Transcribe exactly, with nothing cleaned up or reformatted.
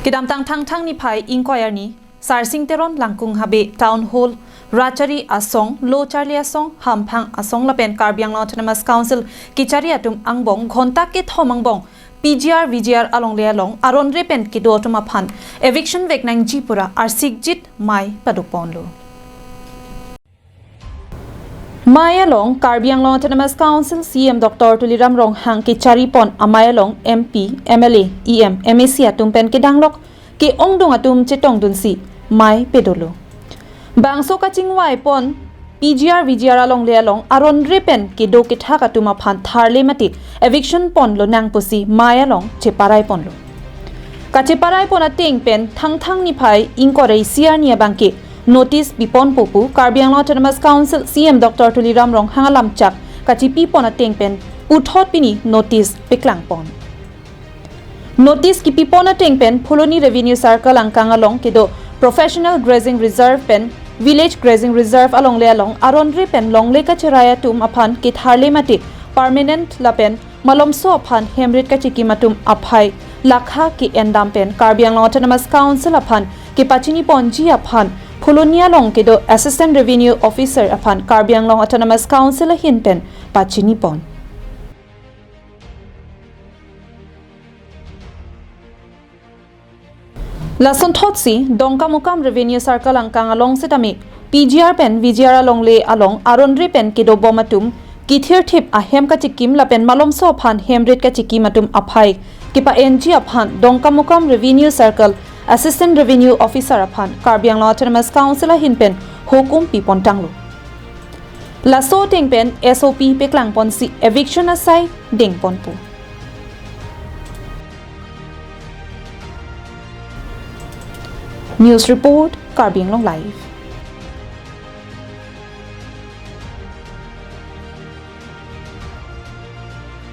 Kedamtang Thangthang niphai ingkoi arni, Sarsing Teron Langkung Habe Town Hall, Rachari Asong, Lo Charli Asong, Hamphang Asong lapen Karbi Anglong Autonomous Council kechari atum angbong ghonta kethom angbong P G R V G R alongle along aron re pen kedo atum aphan eviction vek nangji pura arsikjit mei padopon lo. Mei along Karbi Anglong Autonomous Council C E M Doctor Tuliram Ronghang kechari pon amei along M P, M L A, E M, M A C atum pen kedanglok ke-ongdung atum chetongdunsi mei padolo. Bangso kachingvai pon P G R V G R alongle along aron re pen kedo kethak atum aphan tharle mate eviction ponlo nang pusi mei along cheparai ponlo. Kacheparai pon ateng pen Thangthang niphai ingkoi ra isi arni abangke notice pipon popu Karbi Anglong Autonomous Council C E M Doctor Tuliram Ronghang alamchak kachipi pon ateng pen puthot pini notice paklang pon. Notice kipi pon ateng pen Phuloni Revenue Circle angkang along kedo Professional Grazing Reserve pen Village Grazing Reserve alongle along aron re pen longle kacherai atum aphan ketharle mate permanent lapen malomso aphan hemrit kachikim atum aphai lakha ke-endam pen Karbi Anglong Autonomous Council aphan kepachini ponji aphan Phuloni along kedo Assistant Revenue Officer aphan Karbi Anglong Autonomous Council ahin pen pachini pon. Lasonthotsi Dongkamukam Revenue Circle angkang along setame P G R pen V G R alongle along aron re pen kedobom atum kithirthip ahem kachikim lapen malomso aphan hemrit kachikim atum aphai kepa-enji aphan Dongkamukam Revenue Circle Assistant Revenue Officer aphan Karbi Anglong Autonomous Council ahin pen hukum pipon tanglo. Laso ateng pen S O P paklang ponsi eviction asai deng ponpo. News report, Karbi Anglong Live.